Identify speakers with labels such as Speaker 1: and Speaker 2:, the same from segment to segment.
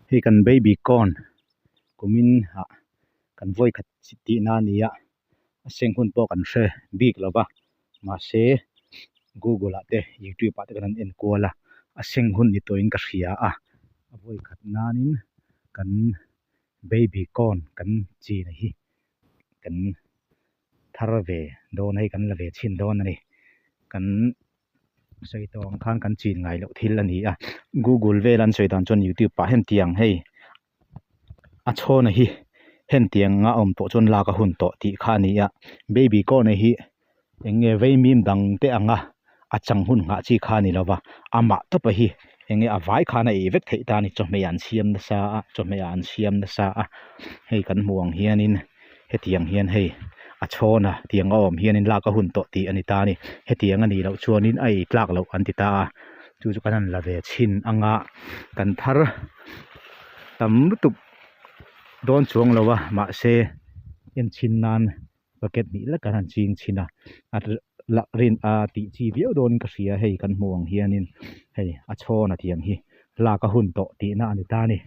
Speaker 1: Hei kan baby corn kumin ah kan vawi khat tihna a ni a, a seng hun pawh kan hre bik lo va, mahse google ah te youtube ah te kan han en kual a, a seng hun ni tawhin ka hria a, a vawi khat nanin kan baby corn kan chin hi kan thar ve dawn a hei kan la ve chhin dawn a ni kan sawi tawh ang khan kan chin ngai loh thil a ni a google vel an sawi dan chuan youtube ah hetiang hei a chhawna hi hetiang a awm tawh chuan lak a hun tawh tih kha a ni a baby corn hi eng nge vaimim dang te ang a a chang hun nghah chi kha a ni lova amah tawpa hi eng nge a vai khan a ei vek theih ta a ni chawhmeh an siam nasa a chawhmeh ah an siam nasa a hei kan hmuh ang hianin hetiang hian hei a chhawn a tiang a awm hianin lak a hun tawh tih a ni ta a ni hetiang a nih loh chuanin a ei tlak loh an ti ta a chu chu kan han la ve chhin anga kan thar tam lutuk dawn chuang lo a mahse enchhin nan bucket hnih lek kan han ching chhin a a lah rin a tih chi viau dawnin ka hria hei kan hmuh ang hianin hei a chhawn a tiang hi lak a hun tawh tihna a ni ta a ni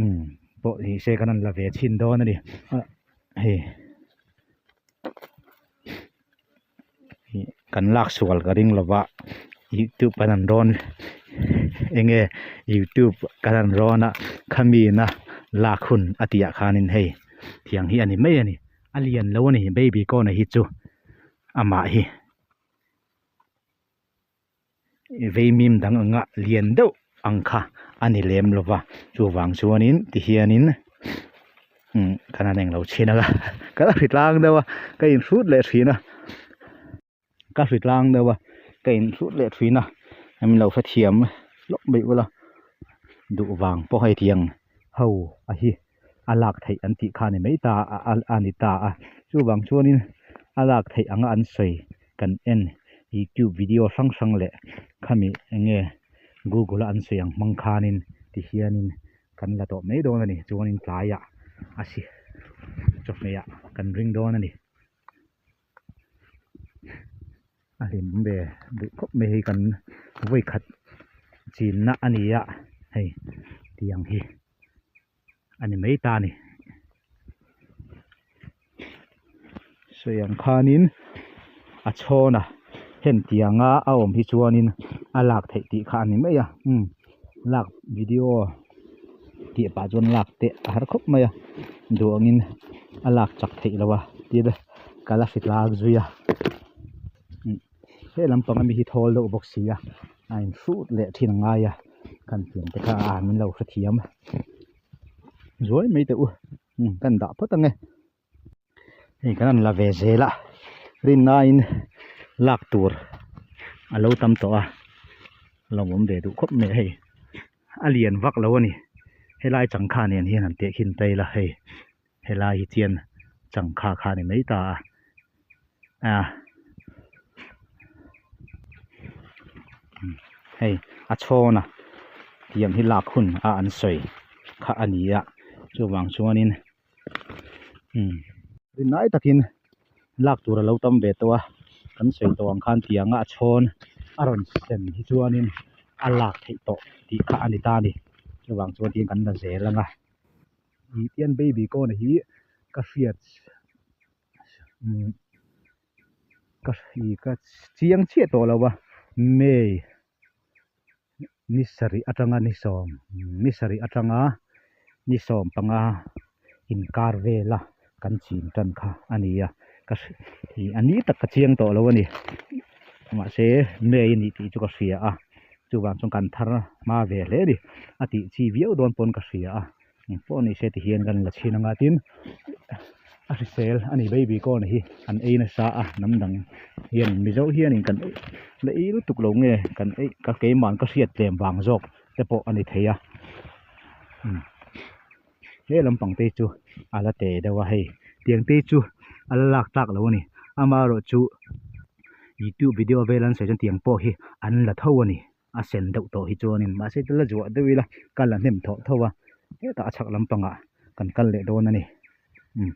Speaker 1: umm pawh ni se kan han la ve chhin dawn a ni ah hei kan lak sual ka ring lova youtube kan han rawn eng nge youtube kan han rawn a khami na lak hun a tih ah khanin hei tiang hi a ni mai a ni a lian lo a ni baby corn a hi chu amah hi veimim dang anga lian deuh ang kha a ni lem lo va chuvang chuanin tihianin umm kan han englo chhin anga ka la hritlang deuh a ka inhrut leh thin a ka hritlang deuh a ka inhrut leh thin a min lo hrethiam lawk mai ula duh vang pawh hei tiang ho a hi a lak theih an tih kha a ni mai ta a a ni ta a chuvang chuanin a lak theih anga an sawi kan en youtube video hrang hrang leh khami eng nge google a an sawi ang hmang khanin tihianin kan la tawh mai dawn a ni chuanin tlaiah a si chawhmeh ah kan ring dawn a ni a hlim ve duh khawp mai hei kan vawi khat chinna a ni a hei tiang hi a ni mai ta a ni sawi ang khanin a chhawn a heng tianga a awm hi chuanin a lak theih tih kha a ni mai a umm lak video tih pah chuan lak te a har khawp mai a duh angin a lak chak theih loh a tin ka la hritlang zui a he lampang ami hi thawl deuh bawk si a a in hrut leh thin a ngai a kan thiam te kha a min lo hrethiam zuai mai teh u kan dah phawt ang e hei kan han la ve zel a rinnain lak tur a lo tam tawh a lo awm ve duh khawp mai a hei a lian vak lo a ni helai changkha nen hian han tehkhin ta ila hei helai hi chian changkha kha a ni mai ta a a hei a chhawn a tiang hi lak hun a an sawi kha a ni a chuvang chuanin umm rinai takin lak tur a lo tam ve tawh a kan sawi tawh ang khan tianga a chhawn a rawn sem hi chuanin a lak theih tawh tih kha a ni ta a ni chuvang chuan tin kan la zel ang a ih tian baby corn hi ka hriat umm ka ih ka chiang chiah tawh lo a may ni sarih atanga ni sawm ni sarih atanga ni sawm panga inkar vela kan chin tan kha a ni a ka ih a ni tak ka chiang tawh lo a ni mahse may a nih tih chu ka hria a chuvang chuan kan thar hma ve hle a ni a tih chi viau dawn pawn ka hria a. Engpawh ni se ti hian kan la chhin anga tin a hrisel a ni baby corn hi an ei nasa a hnam dang hian mizo hianin kan ei la ei lutuk lo nge kan ei ka keimah ka hriat tlem vang zawk te pawh a ni thei a umm he lampang te chu a la te deuh a hei tiang te chu a la lak tlak lo a ni amaherawhchu youtube video vel an sawi chuan tiang pawh hi an la tho a ni. a sen deuh tawh hi chuanin mahse la zuah deuh ila kal a hnem thawh tho a hetah a chhak lampangah kan kal leh dawn a ni umm.